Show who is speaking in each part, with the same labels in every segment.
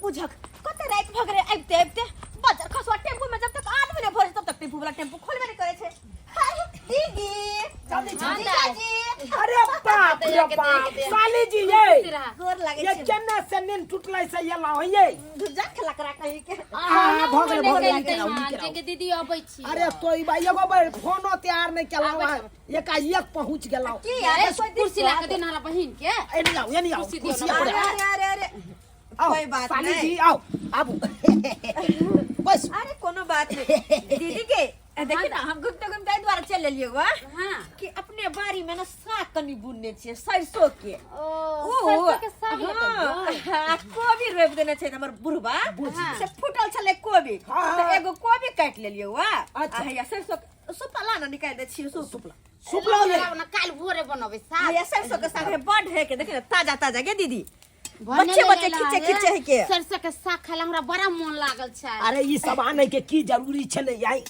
Speaker 1: बुझक कते राति भऽ गेलै आबिते आबिते बजर खसुआ टेम्पू में जब तक आदमी नहि भरै छै, तब तक टेम्पू वाला टेम्पू खोलबे नहि करै छै। अरे दीदी,
Speaker 2: जल्दी
Speaker 1: जल्दी जीजाजी,
Speaker 2: अरे बाप रे बाप, साली जी ये
Speaker 1: गोर लागै
Speaker 2: ये
Speaker 1: छै।
Speaker 2: केना से नींद टूटलै से एलहुँ ये?
Speaker 1: धुर्जा खेला करा कहीं के।
Speaker 2: हाँ, भऽ गेलै, भऽ गेलै, नीक रहू, नीक रहू।
Speaker 3: जे दीदी अबै छी।
Speaker 2: अरे तो ई भाई एगो बेर फोनो तैयार नहीं केलहुँ हँ, एकाएक पहुँच गेलहुँ।
Speaker 1: की यार, कोई
Speaker 3: कुर्सी ला के
Speaker 1: दिक्कत?
Speaker 3: दे ना हमरा बहिन के।
Speaker 2: एनी आउ, एनी आउ।
Speaker 3: कुर्सी दियौ
Speaker 2: कुर्सी
Speaker 3: ना।
Speaker 2: पर
Speaker 1: अरे
Speaker 2: आउ।
Speaker 1: अरे अरे अरे,
Speaker 2: आउ,
Speaker 1: कोई बात
Speaker 2: साली
Speaker 1: नहीं।
Speaker 2: जी आउ, आबू, बस।
Speaker 1: अरे कोनो बात नहीं दीदी के। देखी ना, हम घूमते घूमते एहि दुआरे चलि एलियै वा कि अपने बाड़ी में ना साग कनि बुनने छियै सरसों के।
Speaker 3: ओ,
Speaker 1: उ,
Speaker 3: सरसों के साग लेके
Speaker 1: हाँ,
Speaker 3: एलियै?
Speaker 1: आ कोबी रोपि देने छै हमर बुढ़बा से फूटल छलै कोबी,
Speaker 2: हाँ।
Speaker 1: तऽ एगो कोबी काटि लेलियै वा।
Speaker 2: अच्छा।
Speaker 1: आ हैया सरसों के सुपला ना निकालि दै छियै सूप।
Speaker 2: सुपला, सुपला ले।
Speaker 3: ना काल्हि भोरे बनबै साग।
Speaker 1: हैया सरसों के साग है बड है के, देखी ना ताजा ताजा गे दीदी।
Speaker 3: भने
Speaker 1: बच्चे
Speaker 3: ले
Speaker 1: बच्चे
Speaker 3: एला
Speaker 1: खींचे
Speaker 3: हे।
Speaker 1: खींचे है के।
Speaker 3: सरसों के साग खाय ला हमरा बड़ा मोन लागल छै।
Speaker 2: अरे ई सब आनै के की जरूरी छलै? आई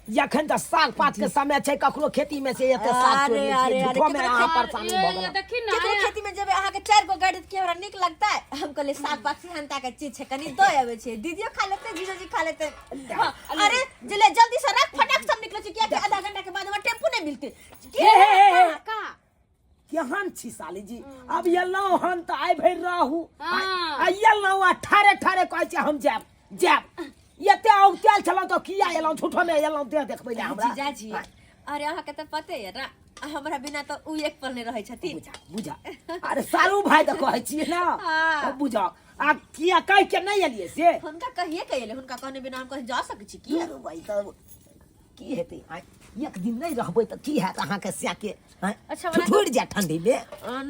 Speaker 2: एखन तऽ साग पात के समय छै, ककरो खेती में से एते साग चोरी
Speaker 1: अरे,
Speaker 2: लै
Speaker 1: अरे,
Speaker 2: छियै,
Speaker 1: अरे,
Speaker 2: झूठो में
Speaker 1: केकरो
Speaker 2: अहाँ
Speaker 3: खेती-
Speaker 2: परेशानी
Speaker 3: ये,
Speaker 2: भऽ
Speaker 3: ये
Speaker 2: गेलहुँ।
Speaker 3: देखी ना,
Speaker 1: केकरो खेती में जेबै अहाँके चारि गो गाड़ि की हमरा नीक लगतै? हम कहलियै साग पात सेहनता के चीज छै, कनि दऽ अबै छियै, दीदियो खा लेतै, जीजोजी खा लेतै। हाँ, अरे जले जल्दी से रख, फटाक से हम निकलै छी, कियाकि आधा घंटा के बाद हमरा टेम्पू नहि मिलतै।
Speaker 2: हे, हे, हे, हे।
Speaker 3: का
Speaker 2: केहन छी साली जी? अब एलहुँ हन तऽ आइ भरि रहू।
Speaker 3: हाँ।
Speaker 2: आ एलहुँ आ ठारे ठारे कहै छै हम जायब जायब। एते औतायल छलहुँ तऽ किया एलहुँ? झूठो में एलहुँ देह देखबै लए हमरा।
Speaker 1: जीजाजी, अरे अहाँके तऽ पते यऽ ना, हमरा बिना तऽ उ एक पल नहि रहै छथिन।
Speaker 2: बुझा बुझा, अरे सारू भाई तऽ कहै छियै ना।
Speaker 1: हाँ।
Speaker 2: तऽ बुझा, आ किया कहि के नहि एलियै से?
Speaker 1: हुनका कहिए के एलै, हुनका कहने बिना हम कहीं जा सकै छी की?
Speaker 2: की भाई, तऽ की हेतै? आँय, एक दिन नहि रहबै तऽ की हैत अहाँके स्याके? आँय,
Speaker 1: अच्छा, ओना-
Speaker 2: ठुठुरि जायत ठंडी मे।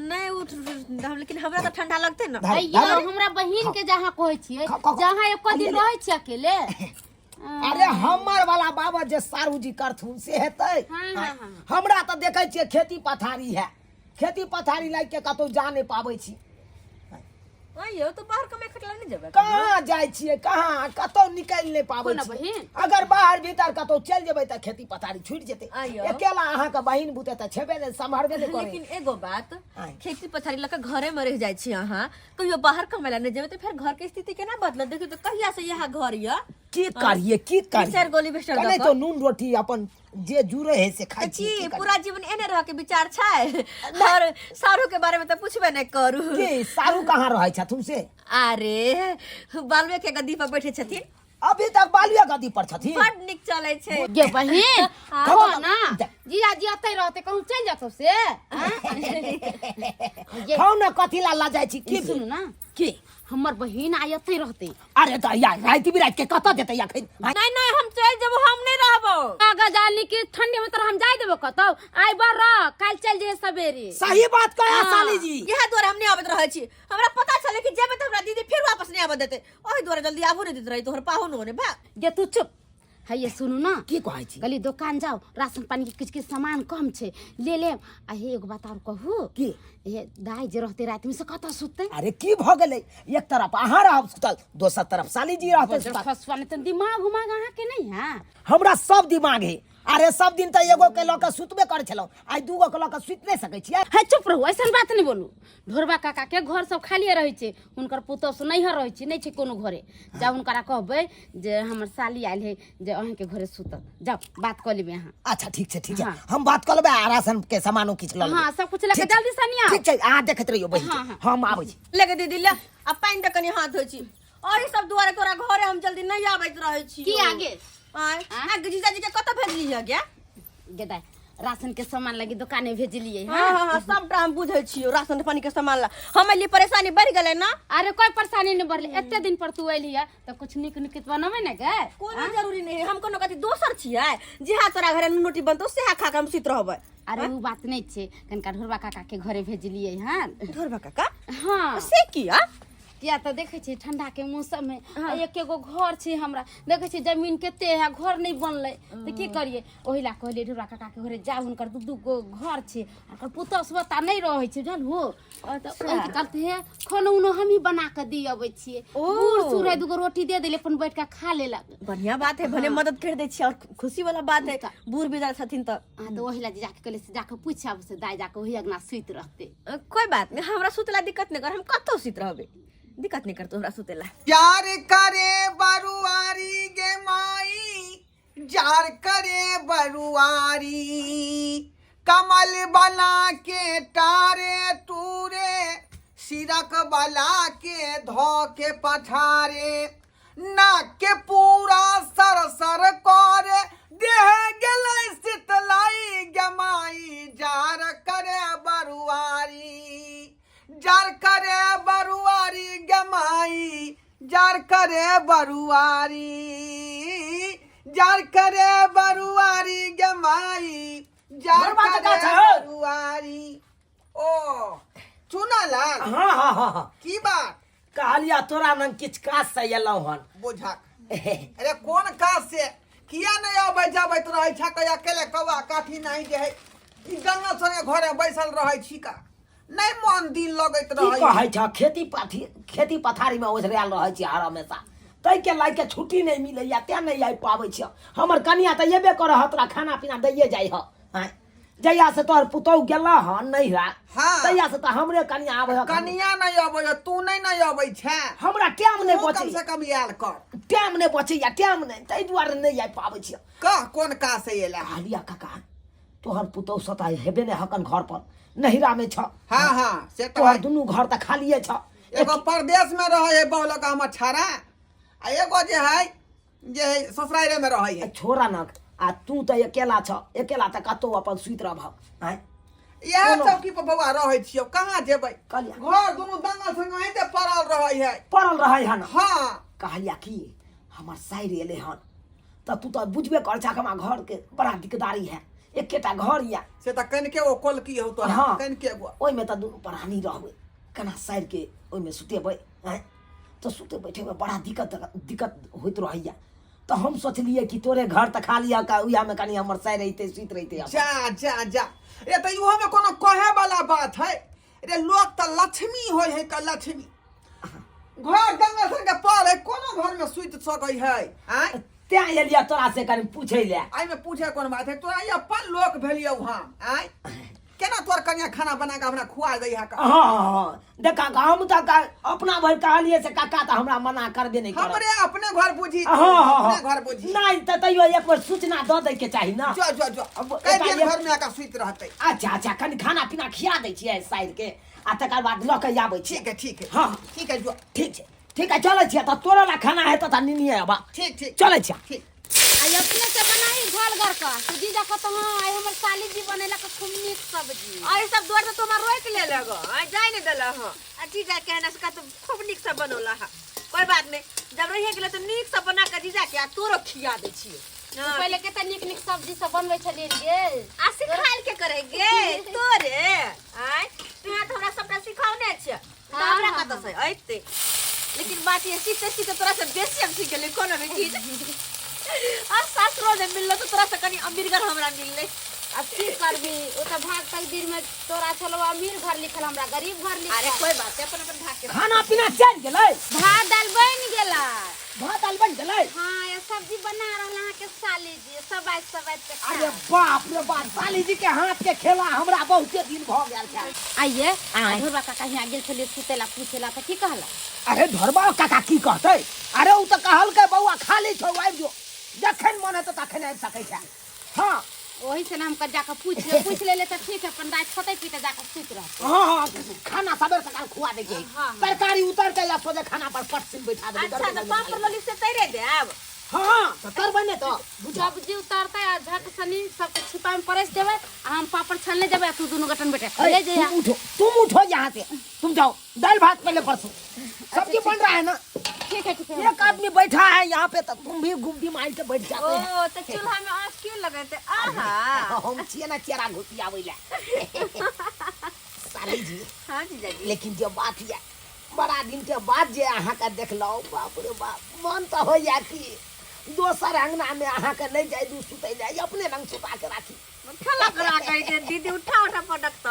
Speaker 1: नहि उठ हम, लेकिन हमरा तऽ ठंडा लगतै ना।
Speaker 2: धर,
Speaker 3: अय्यो,
Speaker 2: धर।
Speaker 3: हमरा बहिन के जहाँ कहै छियै,
Speaker 2: खाओ, खाओ, खाओ।
Speaker 3: जहाँ एको दिन रहै छियै अकेले।
Speaker 2: अरे हमर वाला बाबा जे सारू जी करथुन से हेतै?
Speaker 3: हाँ, हाँ, हाँ।
Speaker 2: हमरा तऽ देखै छियै खेती पथारी है, खेती पथारी लागि के कतौ जा नहि पाबै छी।
Speaker 1: आइयो तो बाहर कमाई खटला नहीं जेबै?
Speaker 2: कहाँ जाइ छियै, कहाँ कतौ निकलि नहि पाबै
Speaker 3: कोना
Speaker 2: छियै।
Speaker 3: बहिन?
Speaker 2: अगर बाहर भीतर कतौ चलि जेबै तऽ खेती पथारी छुटि जेतै।
Speaker 1: आइयो।
Speaker 2: अकेला अहाँके बहिन बुते तऽ छेबे नहि, सम्हरबे नहि करै।
Speaker 1: लेकिन एगो बात,
Speaker 2: आँय।
Speaker 1: खेती पथारी लऽ कऽ घरे में रहि जाइ छी अहाँ, कहियो बाहर कमाय ला नहि जेबै तऽ फेर घर के स्थिति केना बदलत? देखियौ तऽ कहिया से यहाँ घर यऽ।
Speaker 2: की करिए, की करिए?
Speaker 1: चारि गोली बेस्टर
Speaker 2: कने
Speaker 1: दऽ
Speaker 2: तो नून रोटी अपन जे जुड़े है से खाइ
Speaker 1: तऽ
Speaker 2: छी।
Speaker 1: की
Speaker 2: की करिए?
Speaker 1: पूरा जीवन एने रह के विचार छै? और सारू के बारे में तऽ पूछबे नहि करू।
Speaker 2: की सारू कहाँ रहै छथुन से?
Speaker 1: अरे बालवे के गद्दी पर बैठे छथिन।
Speaker 2: अभी तक बालुए गद्दी पर छथिन?
Speaker 1: बड नीक चलै छै।
Speaker 3: गे बहिन,
Speaker 1: हाँ।
Speaker 3: खो ना।
Speaker 2: जा।
Speaker 3: जीजा जी अतै रहते, कहूँ चलि जतौ से हाँ? ये
Speaker 2: खाउ ने, कथी ला लजाइ छी? की
Speaker 3: सुनू ना।
Speaker 2: की?
Speaker 3: हमर बहिन आइ अतै रहते।
Speaker 2: अरे तऽ यार राति बिराति के कतऽ जेतै अखन?
Speaker 1: नहीं नहीं, हम चलि जेबो, हम नहीं रहबो।
Speaker 3: आगा जानी कि ठंडी में तोरा हम जाय देबो कतौ? आइ बर रह, काल्हि चलि जइहे सवेरे।
Speaker 2: सही बात कहे
Speaker 3: हाँ।
Speaker 2: साली जी।
Speaker 1: इएह दुआरे हम नहीं आबैत रहै छी, हमरा पता छलै कि जेबै तऽ हमरा दीदी फेर वापस नहीं आबऽ देतै, ओहि दुआरे जल्दी आबो नहीं दैत रही तोहर पाहुन होने भा।
Speaker 3: गे तू चुप है। ये सुनू ना।
Speaker 2: की कहै छी?
Speaker 3: कहली दोकान जाओ, राशन पानी के किछु किछु सामान कम छै, ले लेब। आ हे एगो बात और कहू।
Speaker 2: की?
Speaker 3: हे दाइ जे रहते राति में से कतऽ सुतते?
Speaker 2: अरे की भऽ गेलै? एक तरफ अहाँ रहब सुतल, दोसर तरफ साली जी रहतै सुतल।
Speaker 3: खसुआ नहि तऽ दिमाग उमाग अहाँके नहि है?
Speaker 2: हमरा सब दिमाग है। अरे सब दिन तऽ एगो के लऽ के सुतबे करै छलहुँ, आइ दूगो के लऽ के सुति नहि सकै छियै?
Speaker 3: हे चुप रहू, ऐसन बात नहि बोलू। ढोरबा काका के घर सब खालिए रहै छै, हुनकर पुतोह सब नैहर रहै छै, नहि छै कोनो घरे। जाउ हुनकरा कहबै जे हमर साली आयल है जे अहाँके घरे सुतत। जाउ बात कऽ लेबै अहाँ।
Speaker 2: अच्छा ठीक छै, ठीक छै।
Speaker 3: हाँ।
Speaker 2: हम बात कऽ लेबै आ राशन के सामानो किछु लऽ लेबै।
Speaker 3: हाँ, सब कुछ लऽ के
Speaker 2: ठीक छै।
Speaker 3: जल्दी से आउ।
Speaker 2: ठीक छै, अहाँ देखैत रहियौ बहिन
Speaker 3: हाँ,
Speaker 2: के।
Speaker 3: हाँ।
Speaker 2: हम आबै छी।
Speaker 1: ले गे दीदी ले, आ पानि तऽ कनि हाथ धोइ छी। और सब दुआरे तोरा घरे हम जल्दी नहीं आबैत रहै छी।
Speaker 3: की आगे?
Speaker 1: आँय,
Speaker 3: आँय?
Speaker 1: आ जीजाजी के कतऽ भेजली है गे?
Speaker 3: गेदाय, राशन के सामान लगी दुकाने भेजलिए।
Speaker 1: हाँ हाँ हाँ, सबटा हम बुझै छियौ। राशन पानी के सामान ला हम एलियै, परेशानी बढ़ि गेलै ना।
Speaker 3: अरे कोई परेशानी नहीं बढ़ले, एते दिन पर तू एली है तऽ कुछ नीक नीक बनबै ने गे।
Speaker 1: कोनो जरूरी नहीं है, हम कोनो कथी दोसर छियै? जेहा तोरा घरे नून रोटी बनतौ सेहा खा के हम सुति रहबै।
Speaker 3: अरे उ बात नहीं छै, कनिका ढोरबा काका के घरे भेजलिए हन।
Speaker 1: ढोरबा काका?
Speaker 3: हाँ।
Speaker 1: से किया?
Speaker 3: किया तऽ देखै छियै ठंडा के मौसम में एक एगो घर छै हमरा, देखै छियै जमीन कते है, घर नहीं बनलै तऽ की करियै? ओहि ला कहलियै ढोरबा काका के घरे जाउ, हुनकर दू दू गो घर छै, ओकर पुतोह सब ओतऽ नहि रहै छै, बुझलहु? तऽ ओहिके चलते हे खानो उनो हमही बना कऽ दी अबै छियै। बूढ़ सूढ़ है, दूगो रोटी दे देलियै, अपन बैठ कऽ खा लेलक।
Speaker 1: बढ़िया बात है, भले मदद कर दै छियै और खुशी वाला बात है, बूढ़ बिदार छथिन तऽ।
Speaker 3: हाँ, तऽ ओहि ला जे जाके कहलियै से जाके पूछि आबू से दाइ जाके ओहि अङ्गना सुति रहतै।
Speaker 1: कोई बात नहीं, हमरा सुतला दिक्कत नहीं कर, हम कतौ सुति रहबै। दिक्कत नहीं करतो हमरा सुतेला।
Speaker 4: जार करे बरुआरी गे माई, जार करे बरुआरी, कमल बना के टारे तूरे, सिरक बला के धो के पठारे, नाक के पूरा सर सर करे, देह गेलै शीतलाई गे माई, जार करे बरुआरी, जार करे बरुआरी गे माई, जार करे बरुआरी, जार करे बरुआरी गे माई, जार
Speaker 2: बरुआ के
Speaker 4: करे
Speaker 2: गाछ हौ।
Speaker 4: बरुआरी। ओ चुना लाल।
Speaker 2: हाँ हाँ हाँ हाँ।
Speaker 4: की बात?
Speaker 2: कहलिया तोरा नंग किछु काज से एलहुँ हन।
Speaker 4: बुझा अरे कोन काज से किया नहीं अबै जाबैत रहै छ? कहिया अकेले कौआ काठी नहीं जे है ई गंगा संगे घरे बैसल रहै छी का नहीं मन दिन लगैत
Speaker 2: की
Speaker 4: रहै।
Speaker 2: कहै छ, खेती पाथी खेती पथारी में ओझरायल रहै छी हर हमेशा, ताहिके लए के छुट्टी नहि मिलैया, तें नहि आबि पाबै छी। हमर कनिया तऽ एबे करऽ ह, तोरा खाना पीना दैये जाइ ह। आँय, जहिया से तोहर पुतहु गेल हन नैहरा,
Speaker 4: हाँ।
Speaker 2: तहिया से तऽ हमरे कनिया आबै ह।
Speaker 4: कनिया नहीं अबै ह, तू नहीं नहीं अबै छै।
Speaker 2: हमरा टाइम नहि
Speaker 4: तू कम
Speaker 2: बचैया
Speaker 4: से कम आयल कर।
Speaker 2: टाइम नहि बचैया, टाइम नहि, ताहि दुआरे नहि आबि पाबै छी।
Speaker 4: कह कोन काज से एला?
Speaker 2: कहलिया काका, तोहर पुतहु सता हेबे नहि हकन घर पर, नैहरा में छ।
Speaker 4: हाँ हाँ से तो
Speaker 2: तोहर
Speaker 4: है।
Speaker 2: दुनू घर तऽ खालिए छ।
Speaker 4: एगो परदेश में रहे है बहुलक हमर छाड़ा, आ एगो जे है जे है ससुरारे में रहे है।
Speaker 2: छोड़ा न, आ तू तऽ अकेला छ, अकेला तऽ कतौ अपन सुति रहब। आँय,
Speaker 4: इएह
Speaker 2: कोनो-
Speaker 4: चौकी पर बौआ रहै छियौ, कहाँ जेबै?
Speaker 2: कहलिया।
Speaker 4: घर दुनू दंगल संग अहिते पड़ल रहै है।
Speaker 2: पड़ल रहै हन।
Speaker 4: हाँ।
Speaker 2: कहलिया कि हमर साइर एलै हन तऽ तू तऽ बुझबे कर छह हमरा घर के बड़ा दिकदारी है, एकेटा घर या।
Speaker 4: से तऽ कनिके ओ कोलकी हौ तोरा।
Speaker 2: हाँ।
Speaker 4: कनिके गो।
Speaker 2: ओहिमे तऽ दुनू प्राणी रहबै, केना साइर के ओहिमे सुतेबै? आँय, तऽ सुते बैठेमे बड़ा दिक्कत दिक्कत होइत रहैया, तऽ हम सोचलियै कि तोरे घर तऽ खाली है, उएहमे कनि हमर साइर रहितै, सुति रहितै अपन।
Speaker 4: जा जा जा रे, तऽ इहोमे कोनो कहे वाला बात है रे? लोक तऽ लक्ष्मी होइ है का, लक्ष्मी घर गंगा संग के पर है, कोनो घर में सुति सकै है? आँय,
Speaker 2: तें एलियै तोरा से कनि पूछै लए।
Speaker 4: एहिमे पूछे कोन बात है? तोरा ई अपन लोक भेलियौ हम। आँय, केना तोर कनिया खाना बना के हमरा खुआ दै है का?
Speaker 2: हाँ हाँ हाँ, देखा हम तऽ अपना भरि कहलियै से काका तऽ हमरा मना करबे नहि करत।
Speaker 4: हमरे अपने घर बुझी तू,
Speaker 2: हाँ हाँ
Speaker 4: अपने
Speaker 2: हाँ
Speaker 4: घर बुझी।
Speaker 2: नहि तऽ तैयो एक बेर सूचना दऽ दै के चाही ना।
Speaker 4: जो जो जो,
Speaker 2: अब
Speaker 4: कई दिन
Speaker 2: एकाएक-
Speaker 4: घर में आके सुति रहतै।
Speaker 2: अच्छा अच्छा, कनि खाना पीना खिया दै छियै साइर के आ तकर बाद लऽ के आबै छी।
Speaker 4: ठीक है ठीक है।
Speaker 2: हाँ।
Speaker 4: ठीक है, जो।
Speaker 2: ठीक छै ठीक है, चलै छियै तऽ। तोरो ला खाना हेतौ तऽ निनिये अबा।
Speaker 4: ठीक ठीक।
Speaker 2: चलै छियै।
Speaker 4: ठीक।
Speaker 3: आई अपने से बनाई झोल गर का तो जीजा कहता हाँ, आई हमर साली जी बनेला के खूब नीक सब्जी।
Speaker 1: आ ई सब दुआर से तो हमरा रोक ले लगो, आ जाय नहीं देला। हां, आ जीजा कहना से का तो खूब नीक से बनौला हा। कोई बात नहीं, जब रहिए गेलै तो नीक से बना के जीजा के आ तोरो खिया दै छियै।
Speaker 3: तू पहिले के त नीक नीक सब्जी सब बनबै छलियै गे।
Speaker 1: आ सिखायल के करे गे तोरे? आय, तू यहाँ तऽ हमरा सबटा सिखौने छै तऽ
Speaker 3: हाँ,
Speaker 1: हमरा
Speaker 3: हाँ,
Speaker 1: कतऽ से अयतै? लेकिन बात ये सीखते सीखते तोरा से बेसी हम सीख गेलियै कोनो भी चीज। आ सासुरो जे मिललो तऽ तोरा से कनि अमीरगर हमरा मिललै।
Speaker 3: अब की करबी, ओ त भाग तकदीर में तोरा छलो अमीर घर लिखल, हमरा गरीब घर लिखल।
Speaker 1: अरे कोई बात नहीं, अपन अपन भाग के।
Speaker 2: खाना पीना चलि गेलै?
Speaker 3: भात दाल बन गेला।
Speaker 2: भात दाल बनि गेलै?
Speaker 3: हाँ, ये सब्जी बना रहल अहाँ के साली जी, सब आज सब आज के
Speaker 2: अरे बाप रे बाप, साली जी के हाथ के खेला हमरा बहुते दिन भऽ गेल छै।
Speaker 3: आइए।
Speaker 2: आँय।
Speaker 3: ढोरबा काका यहाँ गेल छलियै सुतेला पूछेला तऽ की कहला?
Speaker 2: अरे ढोरबा काका की कहतै? अरे ओ तऽ कहलकै बौआ खाली छौ, आबि जो, जखन मन हेतौ तखन आबि सकै छै। हाँ।
Speaker 3: ओही से ना हम जाके पूछ ले, पूछ ले ले तऽ ठीक है, अपन राति खतै पीते जाके सुति रहतै।
Speaker 2: हाँ हाँ, खाना सबेर सकाल खुआ दै के।
Speaker 1: हाँ, हाँ।
Speaker 2: तरकारी उतर के या सोझे खाना पर पट सिन बैठा देबै।
Speaker 1: अच्छा तऽ पापड़ लोली से तैरे देब?
Speaker 2: हाँ, तऽ तरबै ने तऽ बुझा।
Speaker 3: सब्जी उतारतै आ झट सनी सबके छिपा में परसि देबै आ हम पापड़ छानले जेबै आ तू दुनू गटन बेटा खा ले जइहा।
Speaker 2: तुम उठो, तुम उठो यहाँ से, तुम जाओ दाल भात पहले परसो, सब्जी बन रहा है ना।
Speaker 3: ठीक है ठीक है।
Speaker 2: एक आदमी बैठा है यहाँ पे तो तुम भी गुब्बी मार के बैठ जाते हैं।
Speaker 1: ओ तऽ चूल्हा में आँच क्यों लगेते? आहा,
Speaker 2: हम छियै ना चेरा घुसियाबै ला साली जी।
Speaker 1: हाँ जीजा जी।
Speaker 2: लेकिन जे बात ये बड़ा दिन के बाद जे अहाँके देखलहुँ, बाप रे बाप, मन तऽ होइया कि दोसर अंगना में अहाँके नहि जाय दू सुतै लए, अपने रंग सुता के राखी।
Speaker 1: खेला करा कहे के दीदी उठा उठा पटकता।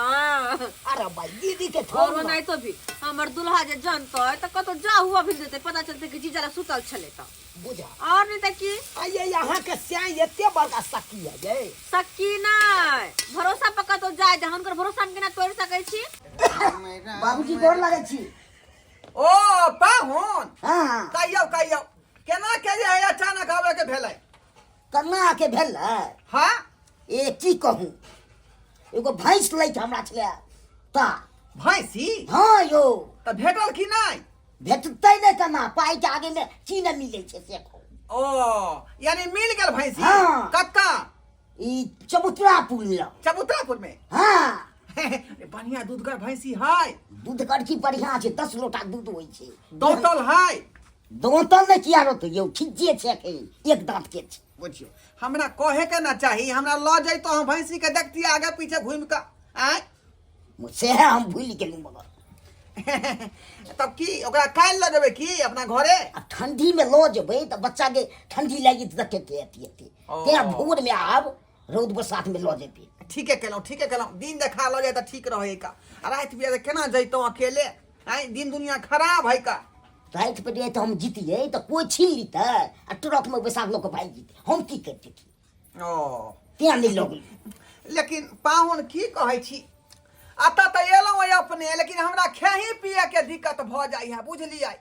Speaker 2: अरे भाई, दीदी के छोड़
Speaker 1: और नहीं तो भी हमर दुल्हा जे जानतै तऽ कतौ जा हुआ भी देतै, पता चलतै कि जीजा ला सुतल छलै तऽ
Speaker 2: बुझा।
Speaker 1: और नहीं तऽ की।
Speaker 2: आइए, यहाँ के स्याई एते बड़का सकी है जे
Speaker 1: सकी नहीं, भरोसा पर कतौ जाय दे, हुनकर भरोसा हम केना तोड़ि सकै छी?
Speaker 2: बाबूजी, गोर लगै छी।
Speaker 4: ओ पाहुन।
Speaker 5: हाँ।
Speaker 4: कहियौ कहियौ, केना के जे है अचानक आबे के भेलै?
Speaker 5: केना के भेलै?
Speaker 4: हाँ।
Speaker 5: ए की कहूँ, एगो भैंस लैके हमरा छलै ता।
Speaker 4: भैंसी?
Speaker 5: हाँ यौ।
Speaker 4: तऽ भेटल कि नहि?
Speaker 5: भेटतै नहि केना, पाइ के आगे मे की नहि मिलै छै से कहू।
Speaker 4: ओ यानी मिल गेल भैंसी?
Speaker 5: हाँ।
Speaker 4: कतऽ?
Speaker 5: ई चबूतरा पुल लग।
Speaker 4: चबूतरापुर में?
Speaker 5: हाँ।
Speaker 4: बढ़िया दूधगर भैंसी है।
Speaker 5: दूधगर की बढ़िया छै, 10 लोटा दूध होइ छै।
Speaker 4: दौतल है?
Speaker 5: दौतल नहि किया रहतै यौ, खिज्जे छै एखन, एक दाँत के छै।
Speaker 4: बुझियौ, हमरा कहे के ना चाही, हमरा लऽ जैतो हम भैंसी के देखती आगे पीछे घूमि कऽ। आँय?
Speaker 5: सएह हम भूलि गेलहुँ मगर।
Speaker 4: तब की ओकरा काल्हि लऽ जेबै की अपना घरे?
Speaker 5: आ ठंडी में लऽ जेबै तऽ बच्चा के ठंडी लागि जेतै तऽ कते अथी हेतै।
Speaker 4: ओ।
Speaker 5: तें भोर में आब रौद बसात में लऽ जेबै।
Speaker 4: ठीके केलहुँ, ठीके केलहुँ, दिन देखा लऽ जाय तऽ ठीक रहै का, आ राति बिराति केना जैतहुँ अकेले? आँय, दिन दुनिया खराब है का।
Speaker 5: राति पर तऽ हम जीतियै तऽ कोइ छीन लितै आ ट्रक में बैसा कऽ लऽ कऽ भागि जेतै, हम की करितियै?
Speaker 4: ओ
Speaker 5: तें नहि लऽ गेलियै।
Speaker 4: लेकिन पाहुन की कहै छी, एतऽ तऽ एलहुँ हँ अपने, लेकिन हमरा खेही पियके दिक्कत भऽ जाइ है, बुझलियै?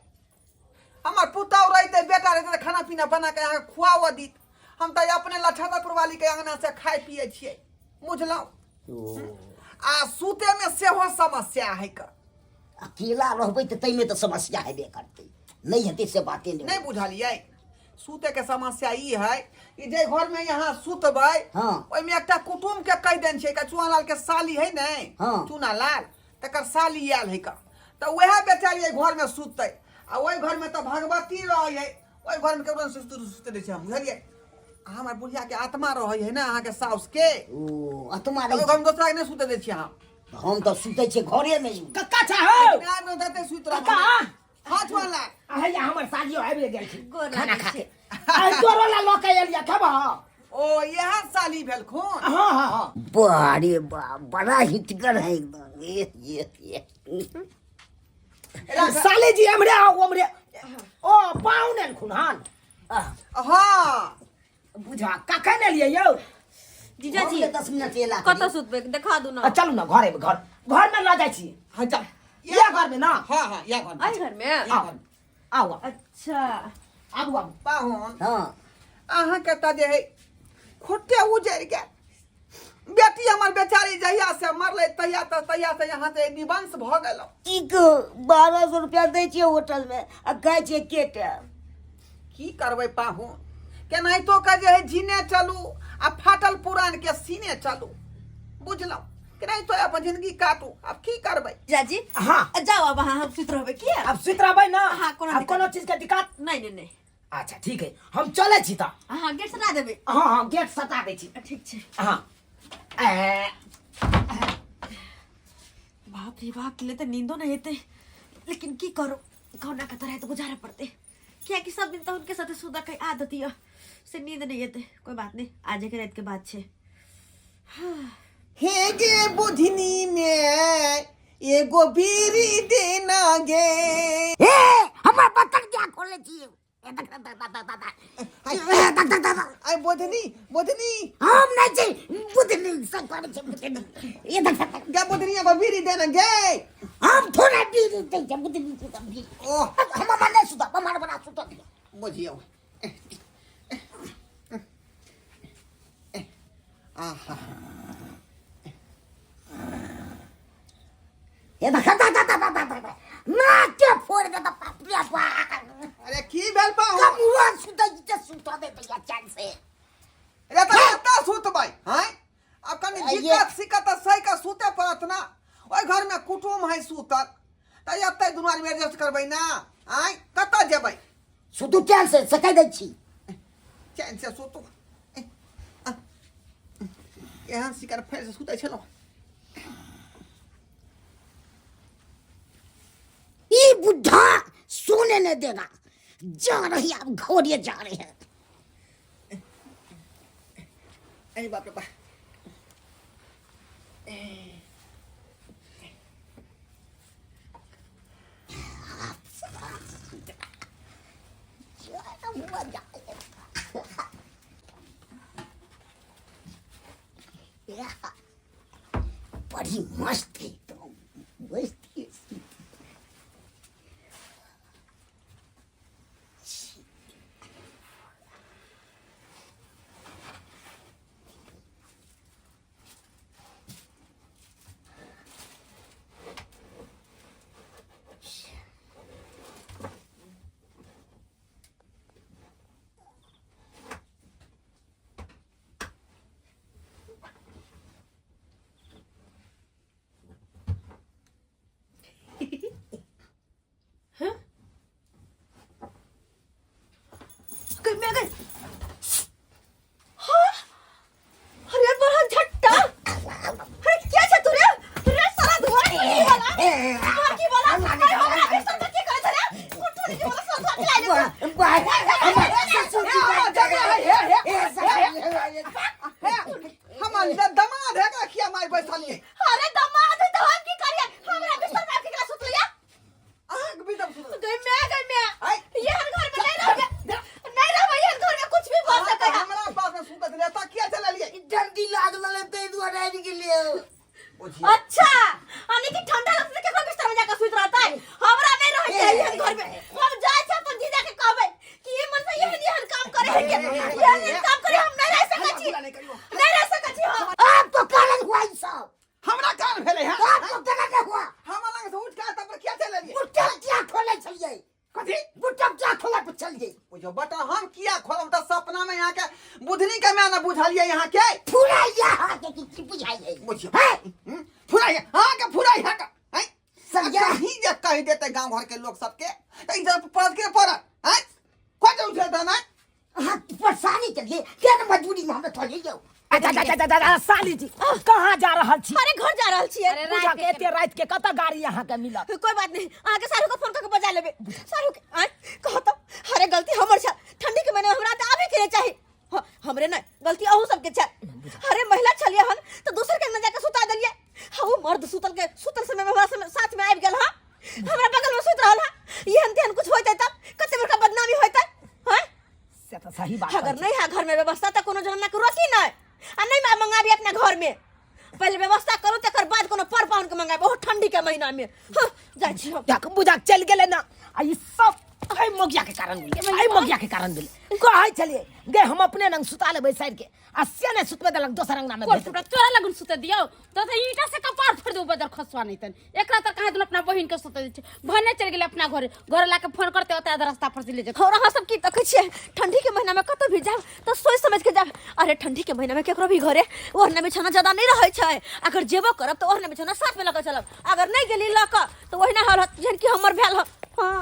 Speaker 4: हमर पुतहु रहितै, बेटा रहितै तऽ खाना पीना बना कऽ अहाँके खुआबऽ दित। हम तऽ अपने लछनपुर वालीके अङ्गनासँ खाइ पियै छियै, बुझलहुँ? आ सुतैमे सेहो समस्या है का।
Speaker 5: अकेला रहबै तऽ ताहिमे तऽ समस्या हेबे करतै, नहि हेतै से बाते नहि।
Speaker 4: नहि बुझलियै, सुतैके समस्या ई है कि जे घरमे यहाँ सुतबै,
Speaker 5: हाँ।
Speaker 4: ओहिमे एकटा कुटुम्ब के कहि देने छै, चुनालाल के साली है ने,
Speaker 5: हाँ।
Speaker 4: चुनालाल तकर साली आयल है का, तऽ वएह बेचारी एहि घरमे सुततै, आ ओहि घरमे तऽ भगवती रहै है, ओहि घरमे केकरो नहि सुतै दै छै हम, बुझलियै? हमर बुढ़िया के आत्मा रहै है ने अहाँके साउस के।
Speaker 5: ओ आत्मा
Speaker 4: ओहि
Speaker 5: रहै।
Speaker 4: घरमे दोसरा के नहि सुतै दै छियै हम।
Speaker 5: हम तऽ सुतै छियै घरेमे।
Speaker 2: कक्का चाहो?
Speaker 4: लेकिन आब नहि देतै सुति रहब।
Speaker 2: कक्का।
Speaker 4: हाथ वाला।
Speaker 2: हैया हमर सालियो आबि गेलखिन
Speaker 1: गोर
Speaker 5: खाना
Speaker 1: लागै
Speaker 5: खा
Speaker 1: छी।
Speaker 5: के।
Speaker 2: आइ तोरो ला लऽ के एलियै, खेबह?
Speaker 4: ओ इएह साली भेलखुन?
Speaker 2: हाँ हाँ हाँ।
Speaker 5: वाह रे वाह, बड़ा हिटगर है एकदम। ये ये ये
Speaker 2: साले जी हमरे आओ हमरे ओ पाहुन एलखुन हन।
Speaker 4: हाँ।
Speaker 2: बुझा कखन एलियै यौ?
Speaker 1: जीजाजी।
Speaker 5: 10 मिनट एला।
Speaker 1: कतऽ सुतबै देखा दू ना।
Speaker 2: आ, चलू ना घरे में, घर घर में लऽ जाइ छी।
Speaker 4: हाँ जा।
Speaker 2: इएह घर में ना?
Speaker 4: हाँ हाँ, इएह घर में।
Speaker 1: एहि घर में?
Speaker 2: आउ आउ आउ।
Speaker 1: अच्छा।
Speaker 2: आबू आबू।
Speaker 4: पाहुन।
Speaker 5: हाँ।
Speaker 4: अहाँके तऽ जे है खुट्टे उजरि गेल। बेटी हमर बेचारी जहिया से मरलै तहिया तऽ तहिया से यहाँ से निवंश भऽ गेलहुँ।
Speaker 5: की कहू, 1200 रुपया दै छियै होटल में आ खाइ छियै के टाइम।
Speaker 4: की करबै पाहुन, केनाहितो के जे है जीने चलू आ फाटल पुरान के सीने चलू, बुझलहुँ? केनाहितो अपन जिंदगी काटू, आब की करबै?
Speaker 1: जीजाजी।
Speaker 2: हाँ।
Speaker 1: जाओ अब अहाँ, हम सुति रहबै किया?
Speaker 2: अब सुति रहबै ना?
Speaker 1: हाँ, कोनो
Speaker 2: आब
Speaker 1: दिक्कत
Speaker 2: कोनो चीज के दिक्कत
Speaker 1: नहीं नहीं नहीं।
Speaker 2: अच्छा ठीक है, हम चलै छी तऽ।
Speaker 1: हाँ, गेट सटा देबै।
Speaker 2: हाँ हाँ, गेट सटा दै छी।
Speaker 1: ठीक छै।
Speaker 2: हाँ। ए,
Speaker 1: बाप रे बाप, के लिए तऽ नींदो नहीं हेतै, लेकिन की करू, कहुना के तरह तऽ गुजारे पड़तै, कियाकि सब दिन तऽ हुनके साथे सुतऽ के आदत यऽ, से नींद नहीं हेतै। कोई बात नहीं, आजे के रात के बात छै।
Speaker 4: हे गे बुधनी में एगो बीड़ी देना गे।
Speaker 5: हे, हमर बतक क्या खोले छियै? ए, दक, दक, दक, दक, दक, दक। ए, दक, दक, दक, दक।
Speaker 4: आइ बुधनी, बुधनी।
Speaker 5: हम नहीं छी बुधनी, सब करै छै बुधनी। ए, दक, दक, दक।
Speaker 4: गे बुधनी एगो बीड़ी देना गे।
Speaker 5: हम थोड़ा बीड़ी दै छै बुधनी के सब बीड़ी।
Speaker 4: ओह।
Speaker 5: हम हमर नहि सुतब, हमर बड़ा सुतब।
Speaker 4: बुझियौ। आहा।
Speaker 5: ए, दक, दक, दक, दक, दक, दक, दक। नाक के फोड़ दे तऽ बाप रे बाप।
Speaker 4: अरे की भेल पाहुन?
Speaker 5: कमुआ सुतै छै, सुतऽ दे दैया चैन से।
Speaker 4: अरे तऽ कतऽ सुतबै हैं? आब कनि
Speaker 5: आइये।
Speaker 4: दिक्कत सिक्कत तऽ सहि कऽ सुतै पड़त ना। ओहि घरमे कुटुम है सुतल, तऽ एतै दुनू आदमी एडजस्ट करबै ना। आँय, कतऽ जेबै?
Speaker 5: सुतू चैन से, से कहि दै छी।
Speaker 4: चैन से सुतू। एहन शिकार फेर से सुतै छलहुँ।
Speaker 5: ई बुढ़ा सोने नहीं देगा, जा रही अब घोड़े जा रहे हैं।
Speaker 4: अरे बाप रे बाप।
Speaker 5: बड़ी मस्त है एकदम मस्त है।
Speaker 1: मैं गई हाँ अरे बड़ा झट्टा अरे क्या छे तू रे रे सारा धुआं की वाला धुआं की वाला अरे हमरा के संग की करे रे कुटुर की वाला सारा धुआं खिलाइ ले
Speaker 4: हमर दमाद है का खिया मार बैसलिए
Speaker 1: अरे दमाद तो हम की करिए हमरा बिस्तर में आके सुतलिया
Speaker 4: अहाँ भी तब सुतल
Speaker 1: गई मैं गई मैं
Speaker 4: आई।
Speaker 1: ये हर घर में नहीं रहबे नहीं रहबे ये घर में कुछ भी बोल सके है
Speaker 4: हमरा पास में सुतत रहे ता किया चललिए
Speaker 5: ठंडी लागल ताहि दुआरे आबि गेलियै
Speaker 1: अच्छा यानी कि ठंडा लगते केकरो बिस्तर में जाकर सुत रहता है हमरा नहीं रहे के ये घर में हम जाय छै अपन जीजा के कहबे कि ये मन से एहन एहन काम करे है के एहन एहन काम करे हम नहीं रह सकै छी नहीं रह सकै छी हम
Speaker 5: आप तो कारण हुआ ई सब
Speaker 4: हमरा कान भेलै है
Speaker 5: आप तो केना के हुआ
Speaker 4: हमरा लग से उठ के तब पर किया चललिए
Speaker 5: बुटम किया खोले छलियै
Speaker 4: कथी
Speaker 5: बुटम किया खोले पर छलियै
Speaker 4: बुझो बटा हम किया खोलब त सपना में यहाँ के बुधनी के मैं न बुझलिए यहाँ के
Speaker 5: फुराइया हाँ के की बुझाइए
Speaker 4: बुझियो
Speaker 5: है
Speaker 4: फुराई हाँ के फुराई हाँ के हैं
Speaker 5: सरिया।
Speaker 4: कहीं जे कह देते गांव घर के लोग सबके त इधर पड़त के पड़त हैं कोई जो उठे ना
Speaker 5: हाँ परेशानी के लिए क्या मजबूरी में हम थोड़ी जाओ
Speaker 2: अच्छा अच्छा अच्छा अच्छा, अच्छा साली जी कहाँ जा रहल छी
Speaker 1: अरे घर जा रहल छियै
Speaker 3: अरे
Speaker 2: पूजा
Speaker 3: राति
Speaker 2: के एते राति के कतऽ गाड़ी अहाँ के मिलत
Speaker 1: कोई बात नहीं अहाँ के सारू के फोन करके बजा लेबे सारू के आय कहो तो अरे गलती हमर छल ठंडी के महीने में हमरा तऽ आबे के नहि चाही हाँ, हमरे नहीं गलती अहू सबके छल अरे महिला छलिए हन तऽ दोसर के अंगना जाके सुता देलिए हाँ वो मर्द सुतल के सुतल समय में हमरा साथ में आबि गेल हँ हमरा बगल में सुत रहल हँ एहन तेहन कुछ होइतै तब कते बड़का बदनामी होइतै हँ
Speaker 2: से तऽ सही बात
Speaker 1: अगर
Speaker 2: कहै छी।
Speaker 1: नहीं है घर में व्यवस्था तो कोनो जमाना के रोकी नहीं आ नहीं मैं मंगाबी अपना घर में पहले व्यवस्था करू तकर बाद कोनो पर पाहुन के मंगाबी बहुत ठंडी के महीना में हाँ, जाइ छी हम
Speaker 2: देख बुझा चलि गेलै ना आ ई सब एहि मोगिया के कारण भेलै एहि मोगिया के कारण भेलै कहै छलियै गे हम अपने रंग सुता लेबै साइड के आ से नहि सुतबै देलक दोसर अंगना में
Speaker 3: कोर
Speaker 2: भेज
Speaker 3: टूटा तोरा लगन सुते दियौ तो तो ईटा से कपार फोड़ देबो बदर खसवा नहीं तन एकरा तर कहाँ दिन अपना बहिन के सुते दै छै भने चल गेलै अपना घरे घर ला के फोन करते ओते आधा रास्ता पर से ले जेतै
Speaker 1: और अहाँ सब की तकै छियै ठंडी के महीना में कतौ भी जाब तऽ सोचि समझ के जाब अरे ठंडी के महीना में केकरो भी घरे ओढ़ना बिछौना ज्यादा नहीं रहै छै अगर जेबो करब तऽ ओढ़ना बिछौना साथ में लऽ कऽ चलब अगर नहीं गेली लऽ कऽ तऽ ओहिना हाल होत जेहन कि हमर भेल हँ। हाँ।